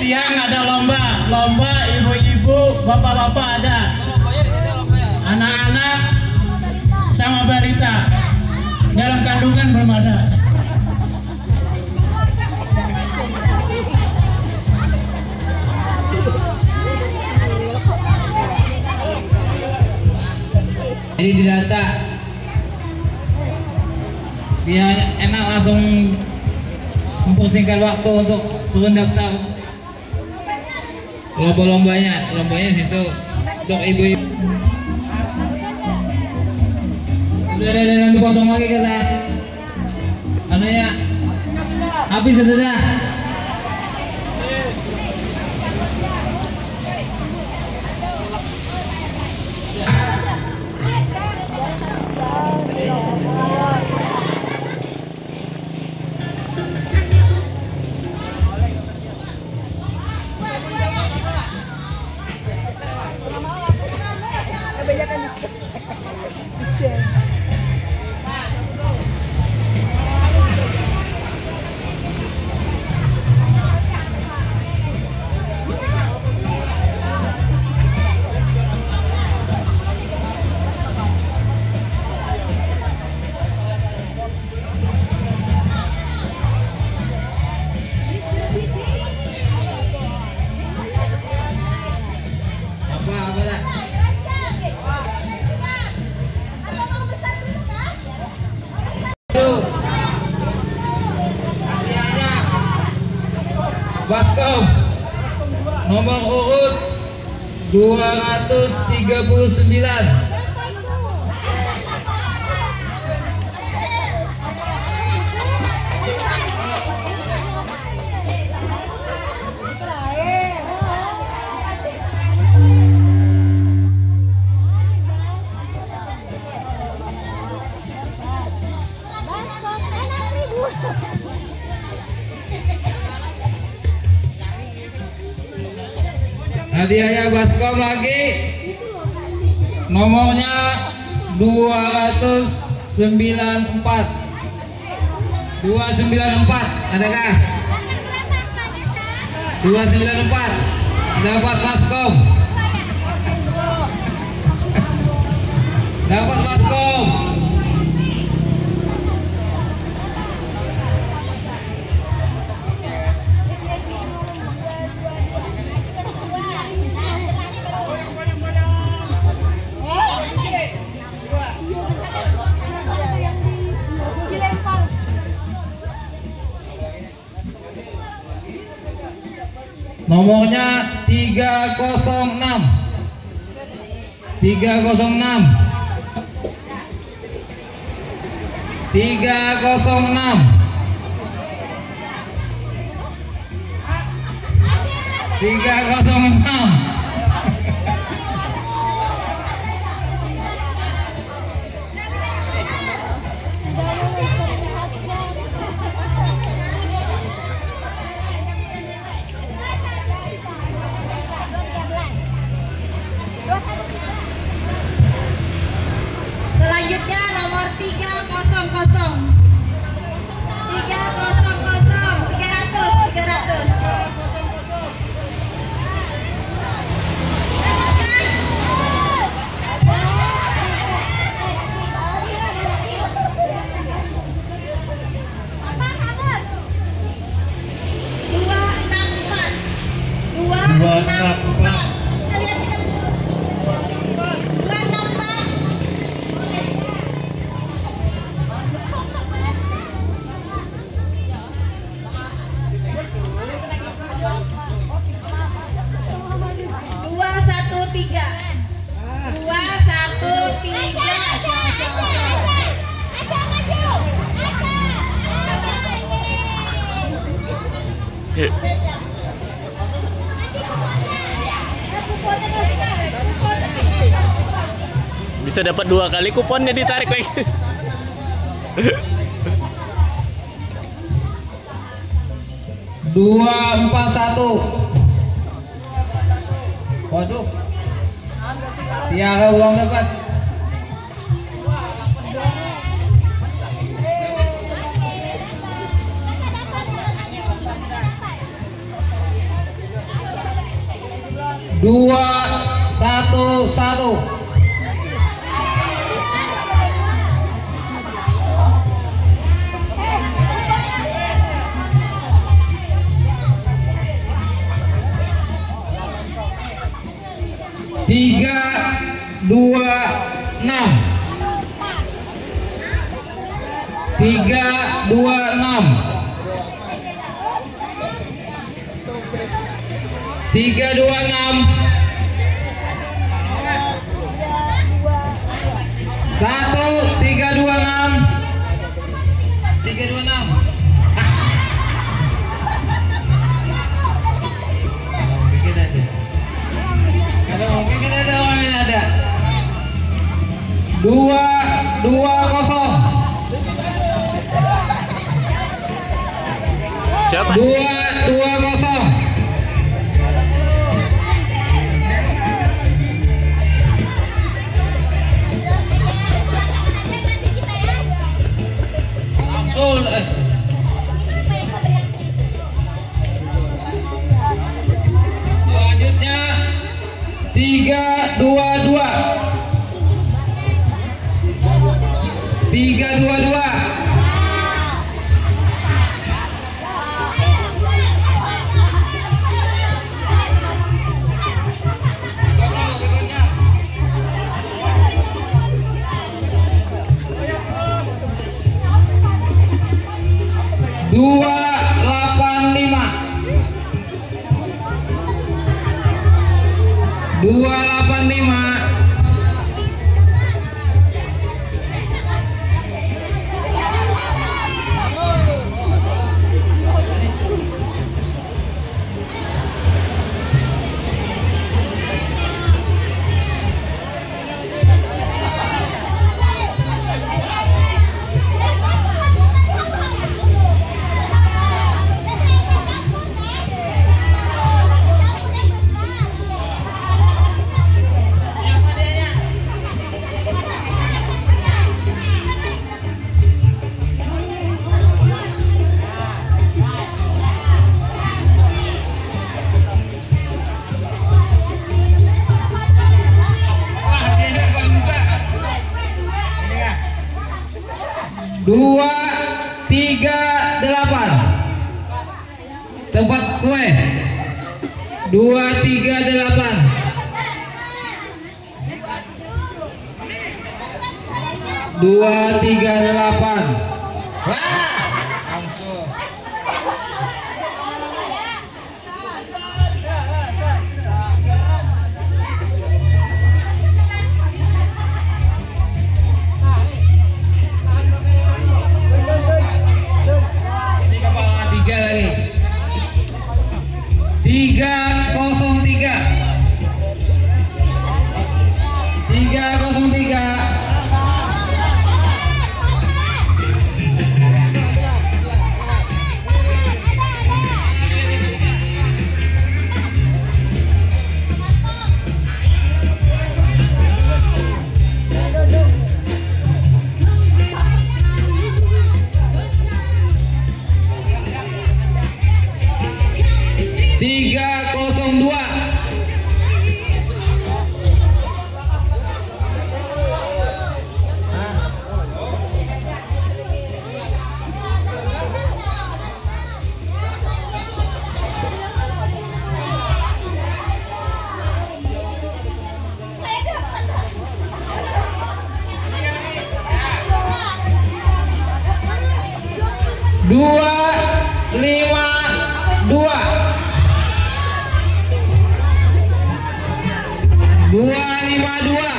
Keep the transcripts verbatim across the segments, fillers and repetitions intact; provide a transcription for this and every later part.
Siang ada lomba, lomba ibu-ibu, bapak-bapak ada, anak-anak sama balita dalam kandungan belum ada. Jadi didata, dia enak langsung mempersingkat waktu untuk turun daftar. Lomba-lombanya, lombanya situ untuk ibu-ibu. Sudah ada yang dipotong lagi kata anunya, habis sudah. Apa, apa dah? Hadiahnya Baskom nomor urut dua ratus tiga puluh sembilan. Hadiahnya Baskom lagi. Nomornya dua ratus sembilan empat. Dua sembilan empat, adakah? Dua sembilan empat. Dapat Baskom. Dapat Baskom. Nomornya tiga kosong enam. Tiga kosong enam. Tiga kosong enam. Tiga kosong enam. Selanjutnya nomor tiga kosong kosong. Tiga kosong kosong, tiga ratus, tiga ratus. Dua enam empat. Dua enam empat. Kita lihat, kita. Dua enam empat. Oke. Dua satu tiga. Dua satu tiga. Bisa dapat dua kali kuponnya ditarik lagi. Dua empat satu. Waduh. Tiara ulang dapat. Dua, satu, satu. Tiga, dua, enam. Tiga, dua, enam. Tiga, dua, enam. Satu, tiga, dua, enam. Tiga, dua, enam. Bikin aja. Kada mungkin kada ada orang yang ada. Dua, dua kosong. Siapa? Dua, dua kosong. Langsung, eh. Selanjutnya, tiga dua dua. Tiga dua dua. Dua delapan lima. Dua delapan lima. Dua tiga delapan. Cepat kue. Dua tiga delapan. Dua tiga delapan. Wah, ampun. Ini kepala tiga lagi. Tiga kosong tiga. Tiga kosong tiga. Tiga kosong dua. Dua lima dua. Dua lima dua.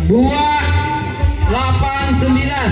Dua delapan sembilan.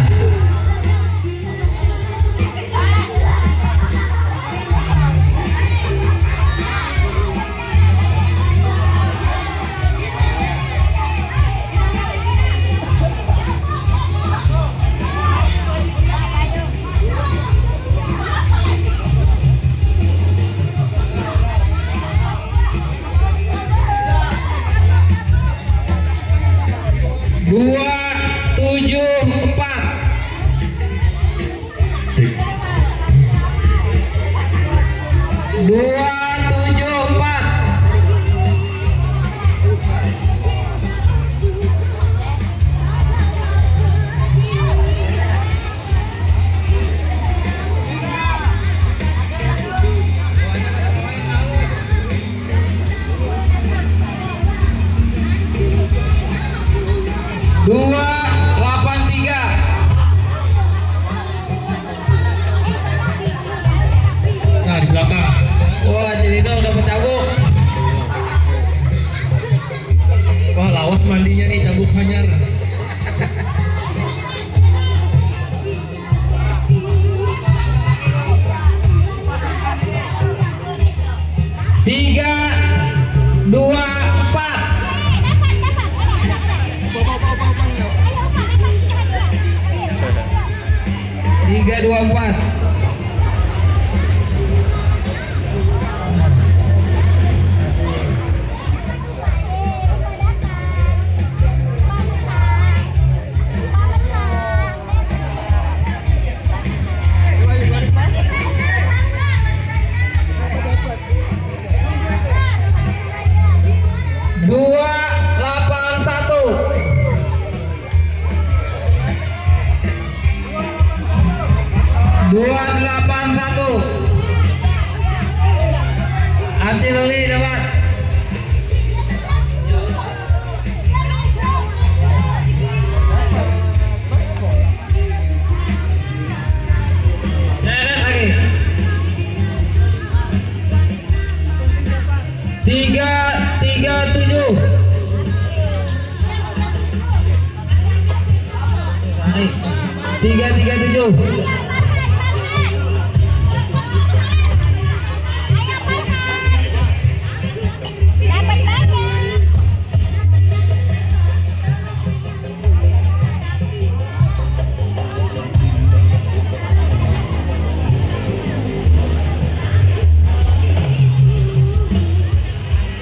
Dua delapan tiga. Nah, di belakang. Wah, jadi dong dapat cabuk. Wah, lawas mandinya nih, cabuk hanyar. Tiga, dua, empat. Tiga, dua, empat. Dua delapan satu. Dua delapan satu. Anti Luli dapat. Seret lagi. Tiga tiga tujuh. Tiga tiga tujuh.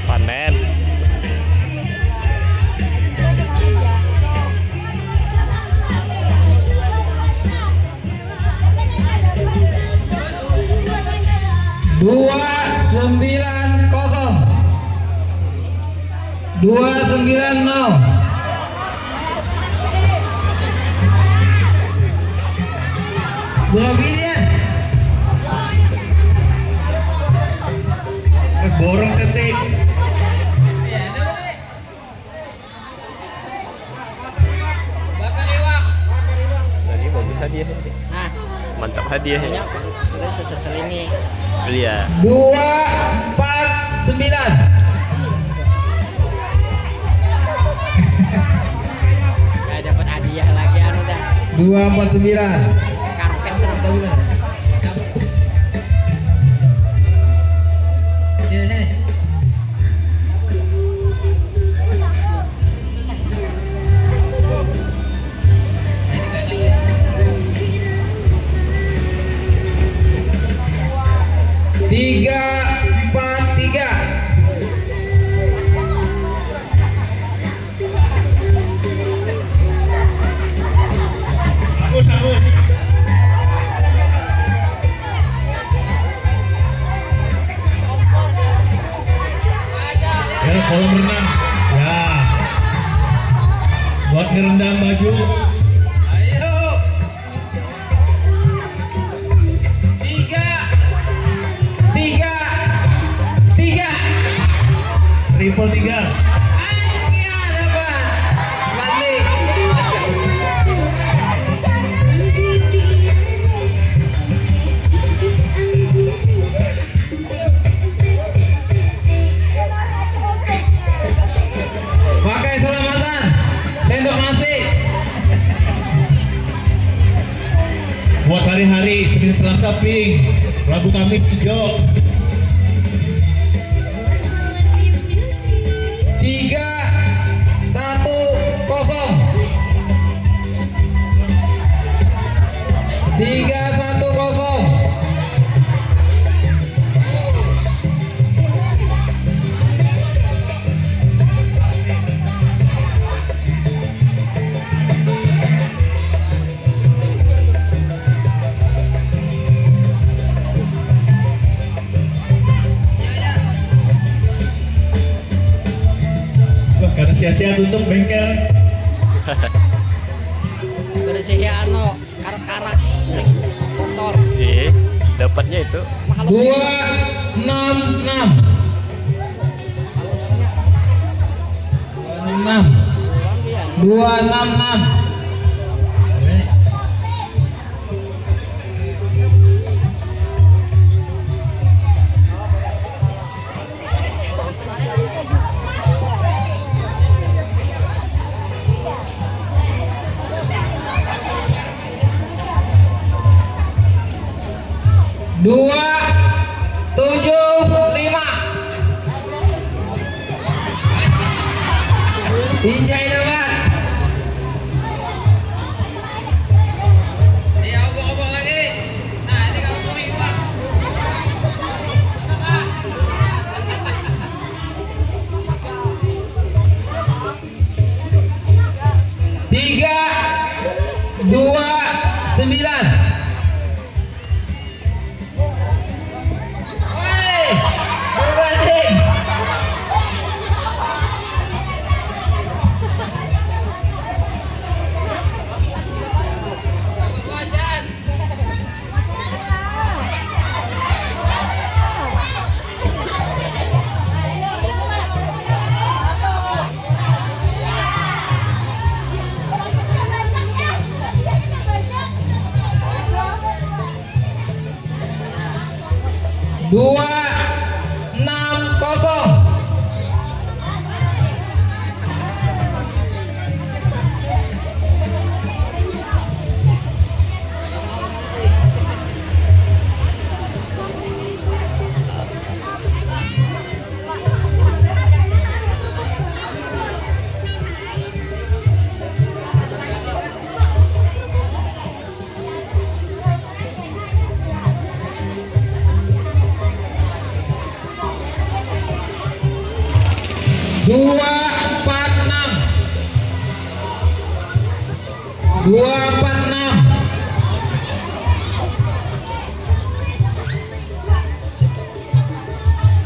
Panen. Dua sembilan kosong. Dua sembilan nol. Dua biliar. Eh, borong setik. Bakar iwak. Tadi bagus hadiahnya. Nah, mantap hadiahnya. Udah sesesel ini. Iya. Dua empat sembilan. Nggak dapat hadiah lagi, anu dah. Dua empat sembilan. Karpet terus. Iya, iya. Tiga empat tiga. Bagus, bagus. Ya, kolam renang. Ya. Buat ngerendam baju. Ayo. Tiga. Tiga. Tiga. Triple tiga. Ayo, ya, dapat. Balik. Pakai salamatan, sendok nasi. Buat hari-hari Senin, Selasa pink, Rabu, Kamis hijau. Tiga satu kosong. Tiga satu kosong. Wah, kada sia-sia tutup bengkel. Kada sia-sia anu, karak-karak, motor. Iya, dapatnya itu. Dua enam enam. Halusnya. Dua enam enam. Kurang dia. Dua enam enam. Dua tujuh lima. Injai dapat. Iya, obok-obok lagi. Nah, ini kalau kuning, Pak. Tiga dua sembilan. Woi, berbanding. Wajan. Dua enam kosong. Dua empat enam. Dua empat enam.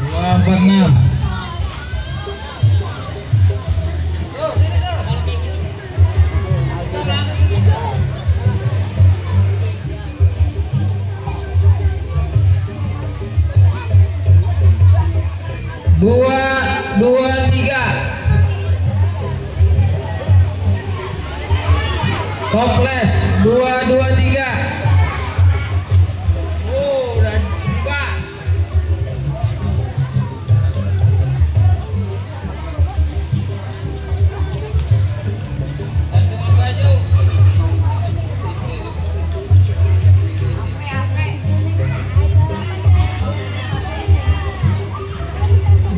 Dua empat enam. Dua dua tiga. Toples dua dua tiga. Oh, udah tiba.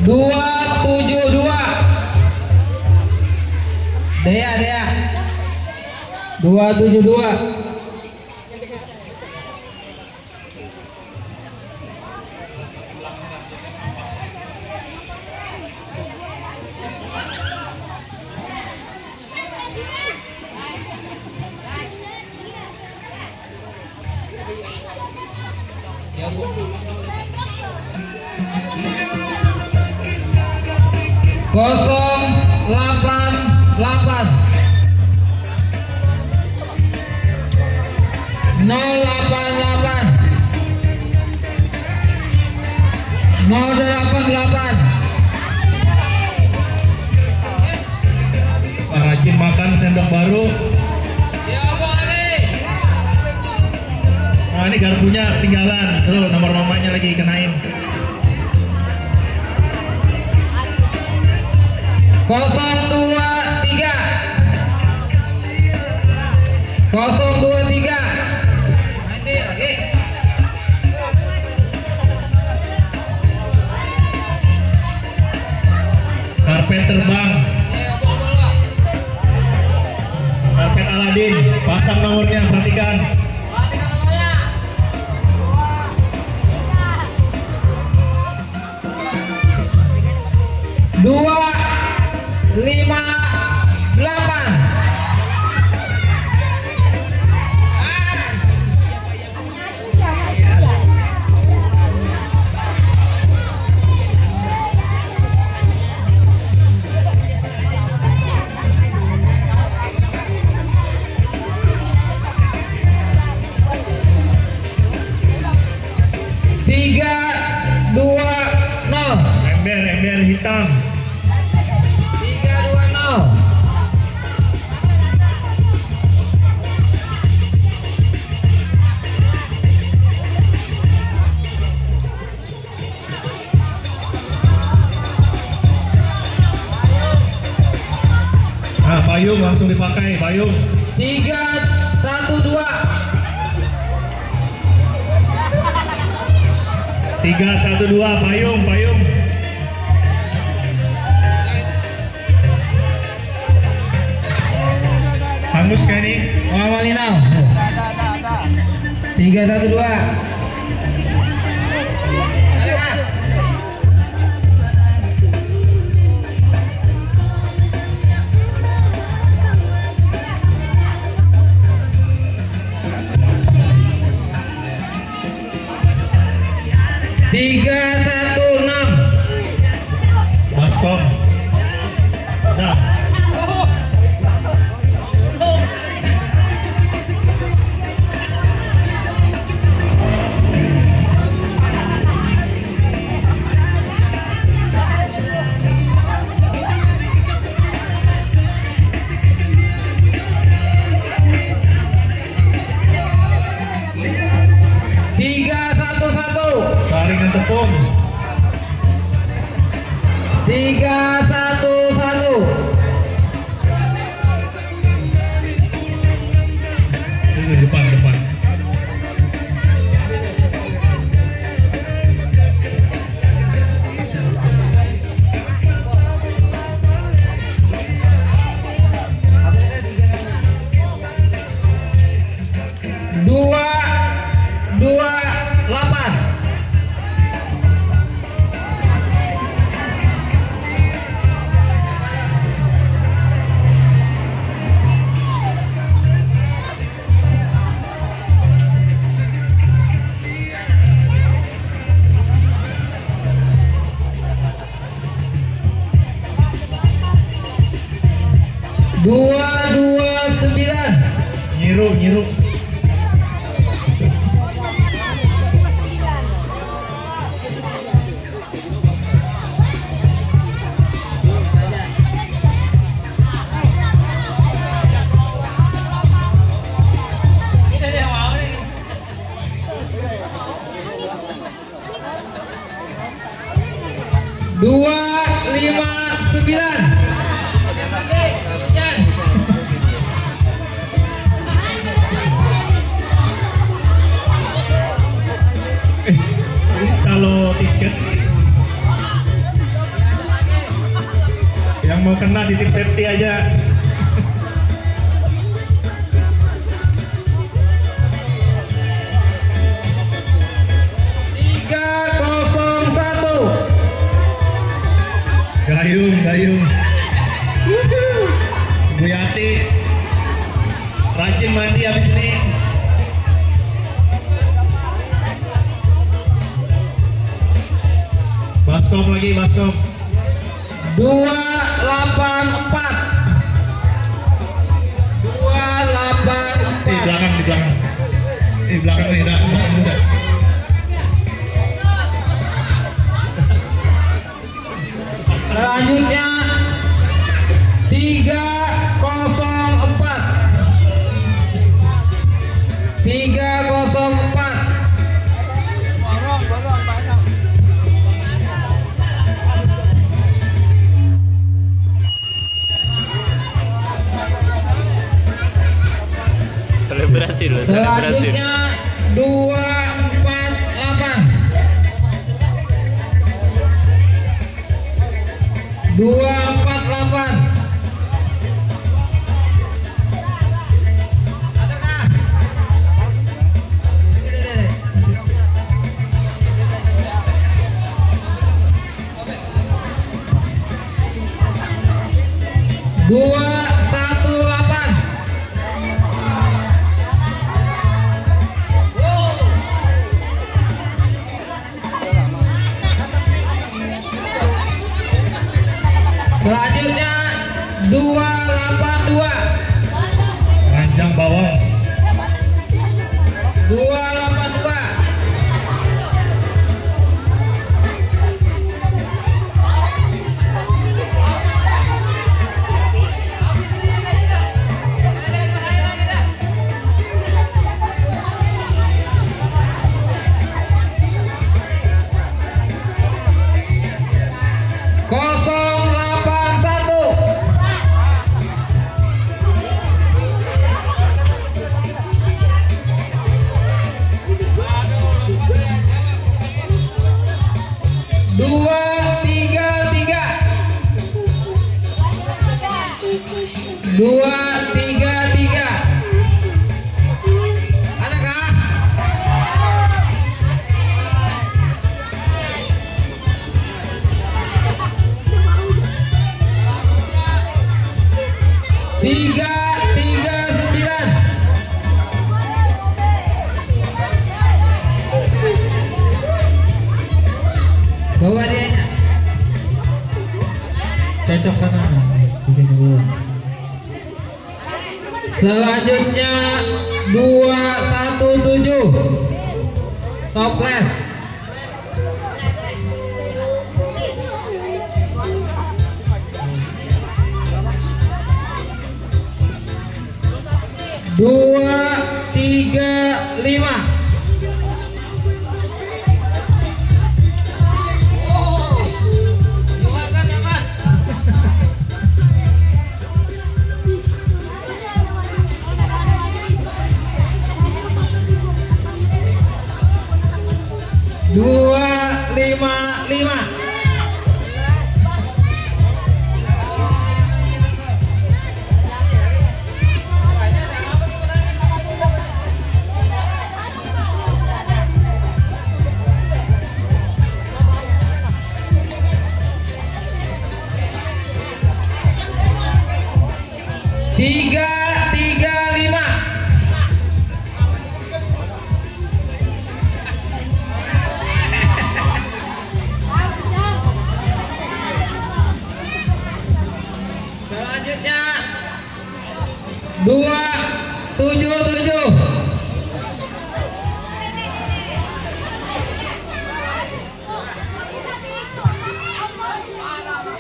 Dua tujuh dua. Dea, Dea. Dua tujuh dua. Kosong delapan delapan. Nol delapan delapan. Nol delapan delapan. Parajin makan sendok baru. Nah, ini garpunya ketinggalan. Tuh, nomor mamanya lagi kenain. Kosong dua tiga. Kosong dua tiga. Nanti lagi. Karpet terbang. Karpet Aladin. Pasang nomornya, perhatikan. Dua lima delapan. Tiga dua nol. Ember, ember hitam. Tiga dua nol. Payung langsung dipakai, payung. Tiga, satu, dua. Tiga, satu, dua, payung, payung. Hangus kah ini? Wah, malinau. Tiga, satu, dua. Tiga, satu, enam. Baskom. Nah. Tiga, satu, satu. Saringan tepung. Tiga, satu, satu. Itu depan, depan. Dua, dua, delapan. Dua dua sembilan. Nyiru, nyiru. Dua lima sembilan. Eh, ini kalau tiket yang mau kena titip safety aja. Tiga kosong satu. Gayung, gayung. Bu Yati rajin mandi habis ini. Baskom lagi, baskom. Dua delapan empat. Dua delapan empat. Di belakang, di belakang. Di belakang nih, nak, nak, muda. Selanjutnya tiga kosong empat. Tiga kosong empat. Selebrasi dulu, selebrasi. Selanjutnya dua empat delapan. Dua empat delapan. Dua satu delapan. Selanjutnya dua delapan dua. Ranjang bawang. Dua delapan dua. Kosong delapan satu. Dua, tiga, tiga. Ada kah? Tiga, tiga, sembilan. Coba dia. Cocok kan? Bikin dulu. Selanjutnya dua satu tujuh. Toples. Dua tiga lima. Dua lima lima. Tiga tiga lima. Selanjutnya dua tujuh tujuh.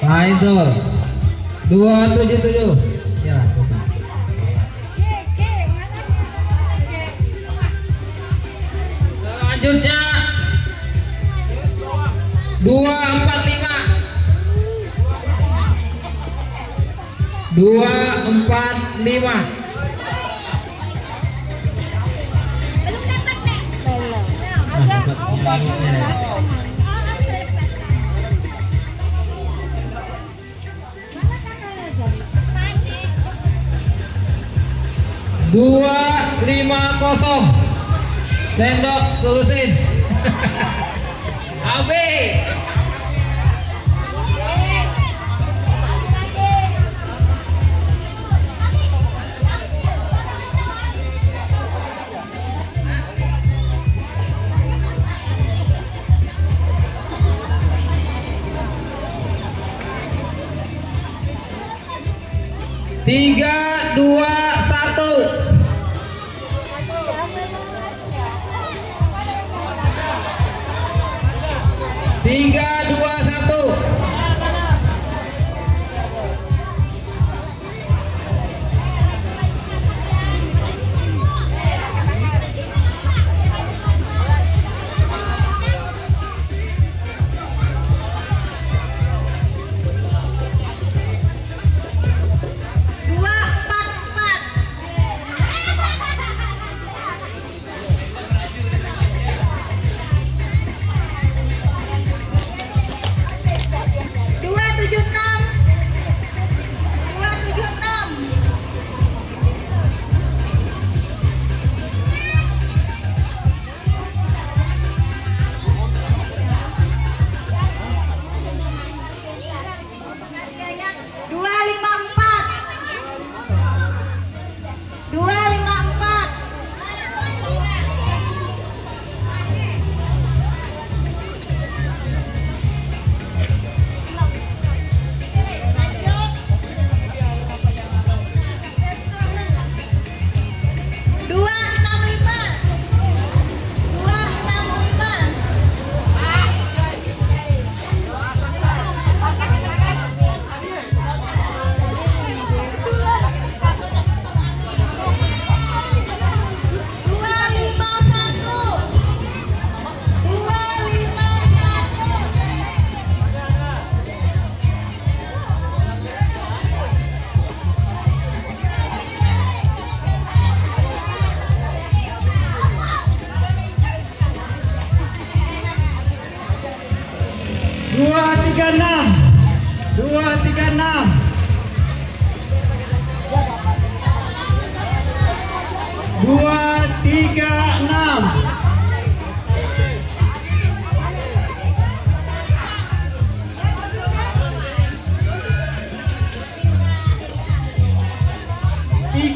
Nah, itu. Dua tujuh tujuh. Ya. Selanjutnya dua empat lima. Dua empat lima. Dua lima kosong. Sendok solusin. Abi. Tiga dua satu. Tiga dua satu. Dua empat empat.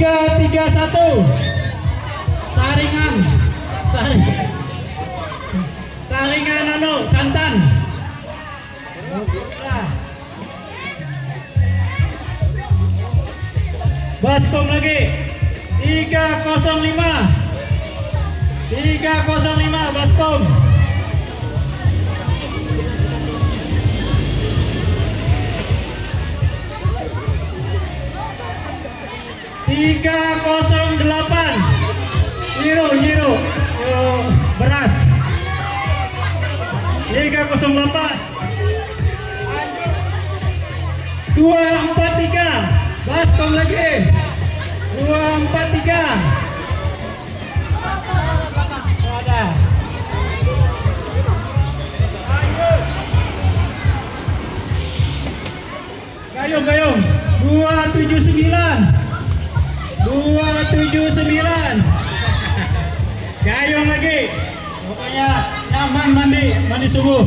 Tiga tiga satu. Saringan. Saringan. Saringan anu santan. Baskom lagi. Tiga kosong lima. Tiga kosong lima Baskom. Tiga kosong delapan. Nyiru, nyiru. Oh, beras. Tiga kosong delapan. Dua empat tiga. Baskom lagi. Dua empat tiga. Wadah. Gayung, gayung. Dua tujuh sembilan. Dua tujuh sembilan. Gayung lagi. Pokoknya nyaman mandi, mandi subuh.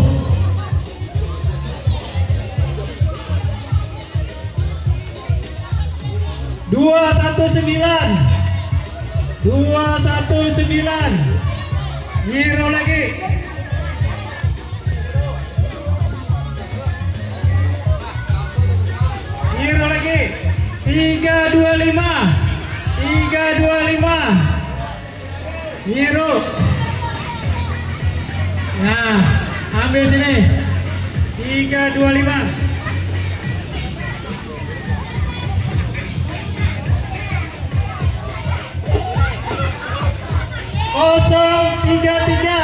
Dua satu sembilan. Dua satu sembilan. Nyiru lagi. Nyiru lagi. Tiga dua lima. Tiga dua lima. Nyiru. Nah, ambil sini. Tiga dua lima. Kosong tiga tiga.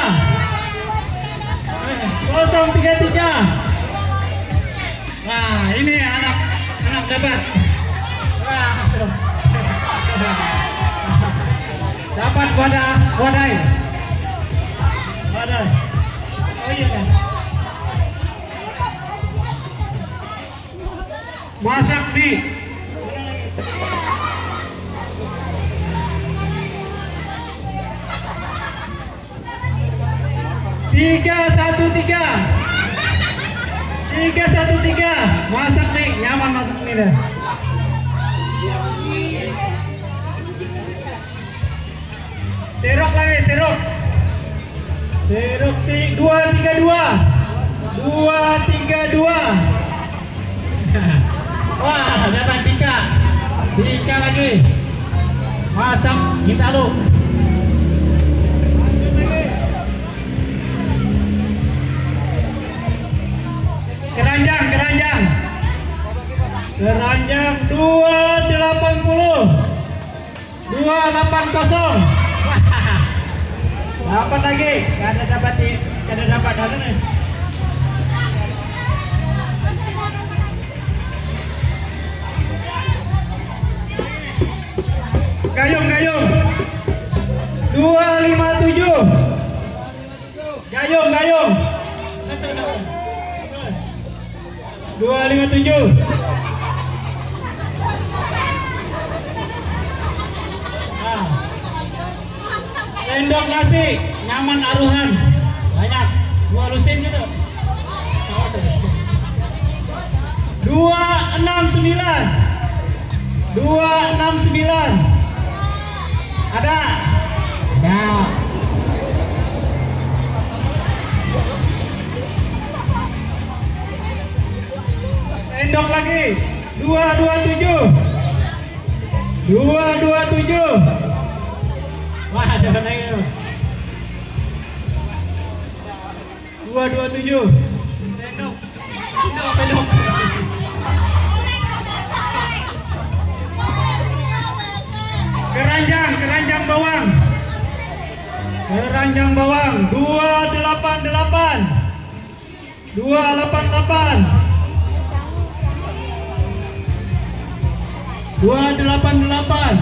Kosong tiga tiga. Wah, ini anak, anak dapat. Wah, dapat wadah, wadai. Wadah. Oh iya kan. Masak di tiga satu tiga. Tiga satu tiga. Masak nih, nyaman masak nih dah. Serok lagi, serok. Serok ti-, dua tiga dua. Dua tiga dua. Wah, datang Dika. Dika lagi. Masak kita lu. Keranjang, keranjang. Keranjang dua delapan puluh. Dua delapan kosong. Dapat lagi. Kada dapat di, kada dapat anu nih. Gayung, gayung. Dua lima tujuh. Gayung, gayung. Dua lima tujuh. Nah. Sendok nasi, nyaman aruhan. Banyak. Dua lusin gitu. Awas, awas. Dua enam sembilan. Dua enam sembilan. Ada? Ada. Sendok lagi. Dua dua tujuh. Dua dua tujuh. Wah, ada lagi tuh. Dua dua tujuh. Sendok. Sendok, sendok. Keranjang, keranjang bawang. Keranjang bawang dua delapan delapan. Dua delapan delapan. Dua delapan delapan.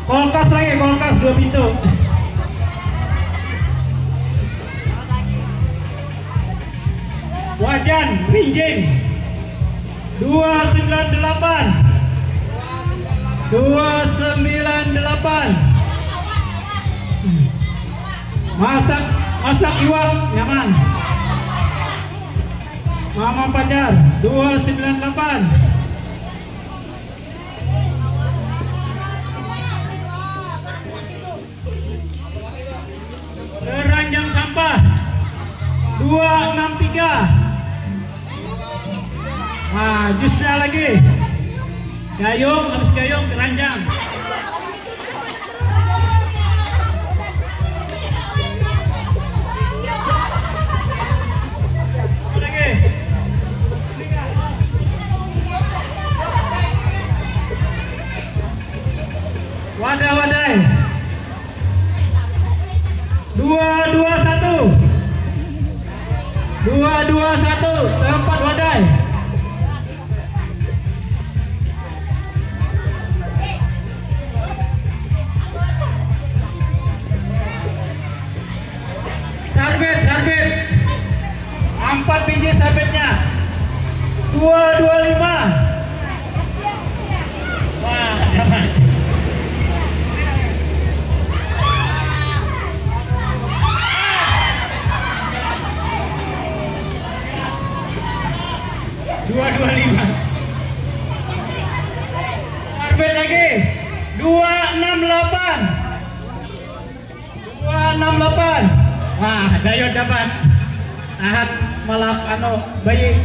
Kulkas lagi, kulkas dua pintu. Wajan, rinjing. Dua sembilan delapan. Dua sembilan delapan. Masak, masak iwak nyaman. Mama pacar dua sembilan delapan. Dua enam tiga. Nah, jusnya lagi. Gayung, habis gayung, keranjang. Lagi. Wadah, wadai. Dua dua satu. Dua dua satu, tempat wadai. Sarbet, sarbet. Empat biji sarbetnya. Dua dua lima. Wah, dapat. Dua dua lima. Sarbet lagi. Dua enam delapan. Dua enam delapan. Wah, Dayot dapat. Tahan malap anu bayi.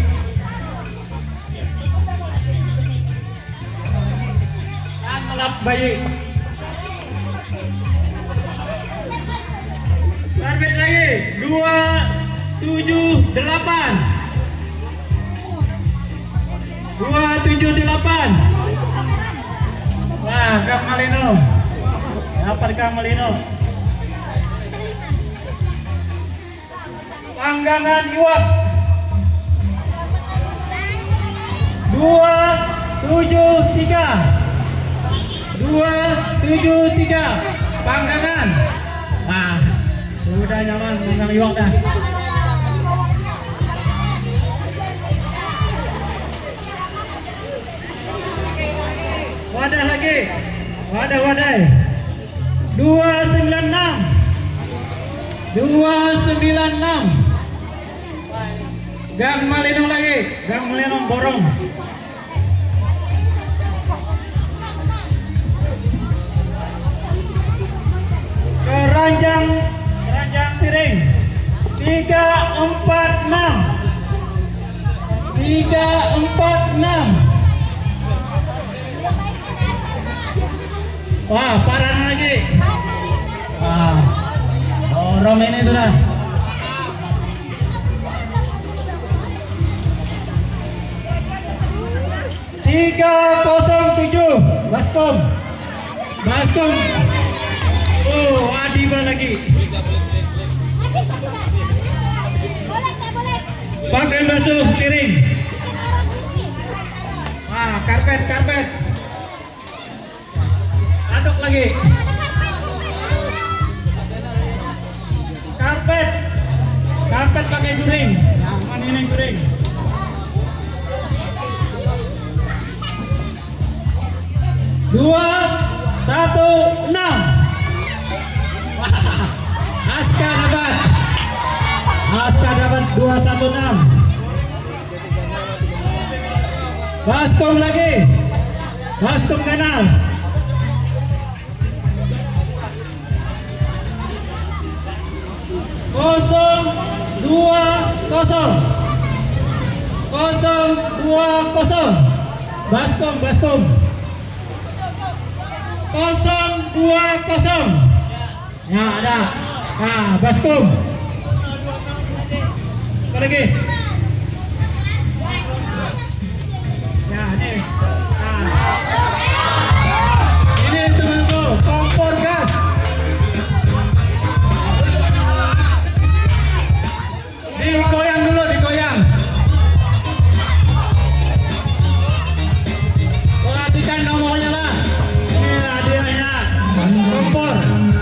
Tahan malap bayi. Sarbet lagi. Dua tujuh delapan. Dua tujuh delapan. Wah, Kang Malino. Dapat Kang Malino. Panggangan iwak. Dua tujuh tiga. Dua tujuh tiga. Panggangan. Wah, sudah nyaman panggang iwak dah. Wadah lagi. Wadah, wadai. Dua sembilan enam. Dua sembilan enam. Gang Malinong lagi. Gang Malinong borong. Keranjang, keranjang piring. Tiga empat enam. Tiga empat enam. Wah, paran lagi. Wah, dorong ini sudah. Tiga kosong tujuh, Baskom. Baskom. Oh, Adiba lagi. Pakai basuh piring. Ah, karpet, karpet. Aduk lagi. Karpet. Karpet pakai guring. Nah, ini guring. Dua satu enam. Aska dapat. Aska dapat dua satu enam. Baskom lagi. Baskom ganal. Kosong dua kosong. Kosong dua kosong. Baskom, Baskom. Kosong dua kosong. Ya, ada. Nah, Baskom. Apa lagi? Ya, ini. Nah. Ini temanku, kompor gas. Digoyang dulu, digoyang. Perhatikan nomornya, Pak. Ini hadiahnya. Kompor. Nah.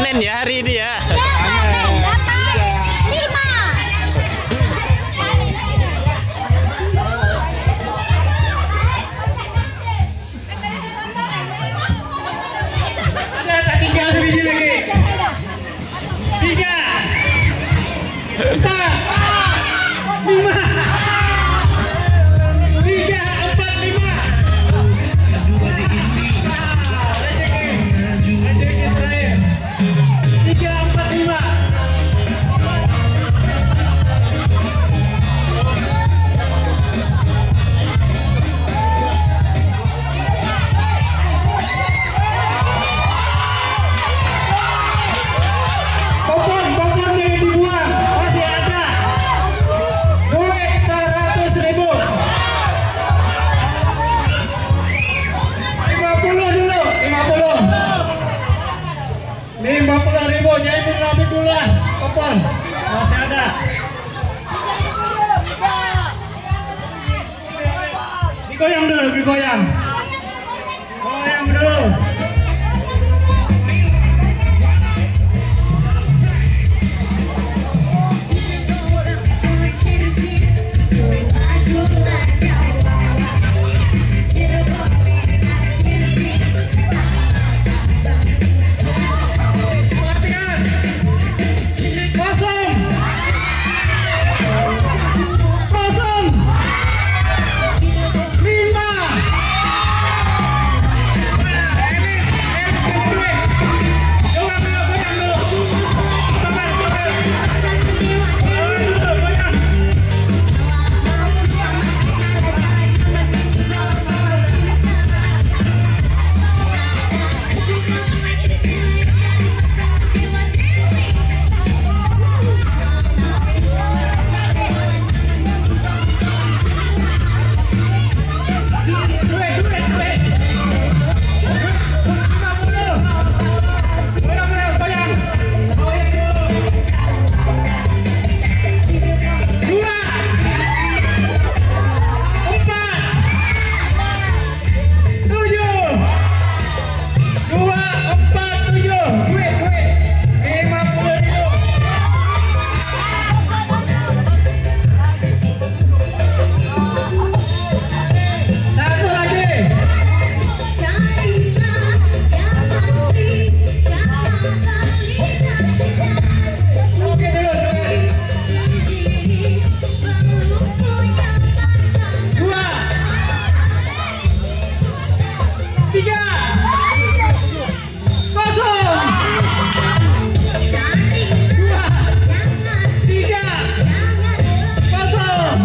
Ya, hari ini ya. Ya, paten dapat lima. Ada tak tinggal sebiji lagi. Tiga. Empat. Lima. Tiga, empat, lima. Rezeki. Rezeki terakhir. Tiga, empat, lima. Popon, popon jangan dibuang, masih ada. Duit seratus ribu. Lima puluh dulu, lima puluh. Lima puluh ribu, jadi rapi dulu lah, popon. Masih ada. Digoyang dulu, digoyang. Goyang dulu. Perhatikan. Kosong. Kosong. Lima. Elit, elit, elit. Coba dulu, goyang dulu. Sabar, sabar. Goyang dulu, goyang. Dua, empat, tujuh. Dua, empat, tujuh. Duit, duit. Lima puluh ribu. Satu lagi. Oke, dulu, dulu. Dua. Tiga. Kosong. Dua. Tiga. Kosong.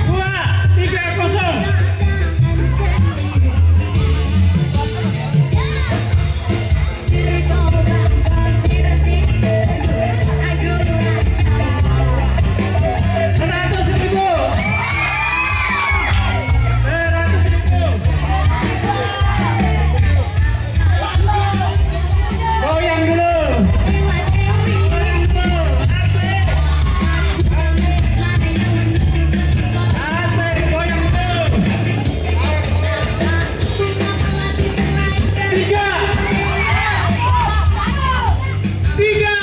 Dua, tiga, kosong. Seratus ribu. Seratus ribu. Goyang dulu. Goyang dulu. Asik. Asik, goyang dulu. Tiga. Tiga.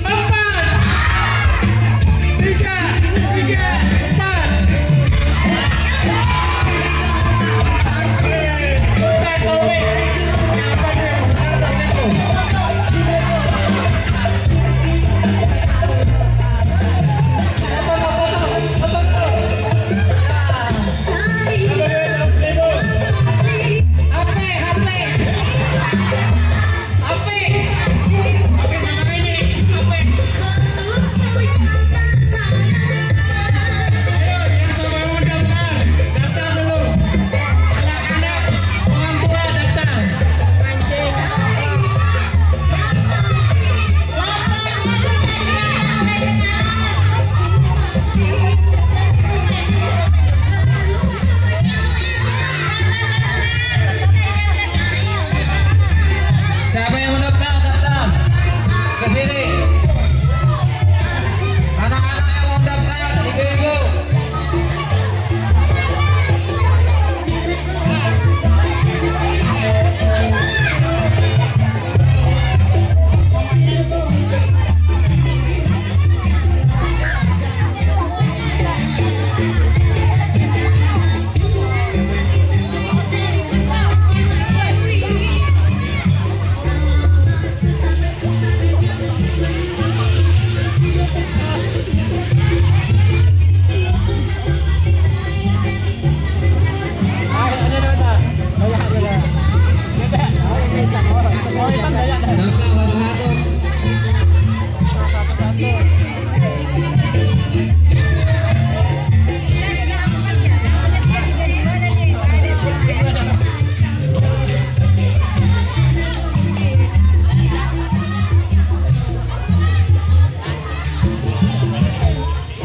Empat. Tiga. Tiga. Empat. Oke. Kita sobek. Apa nih? Atas itu. Siapa yang mau daftar? Daftar. Sini.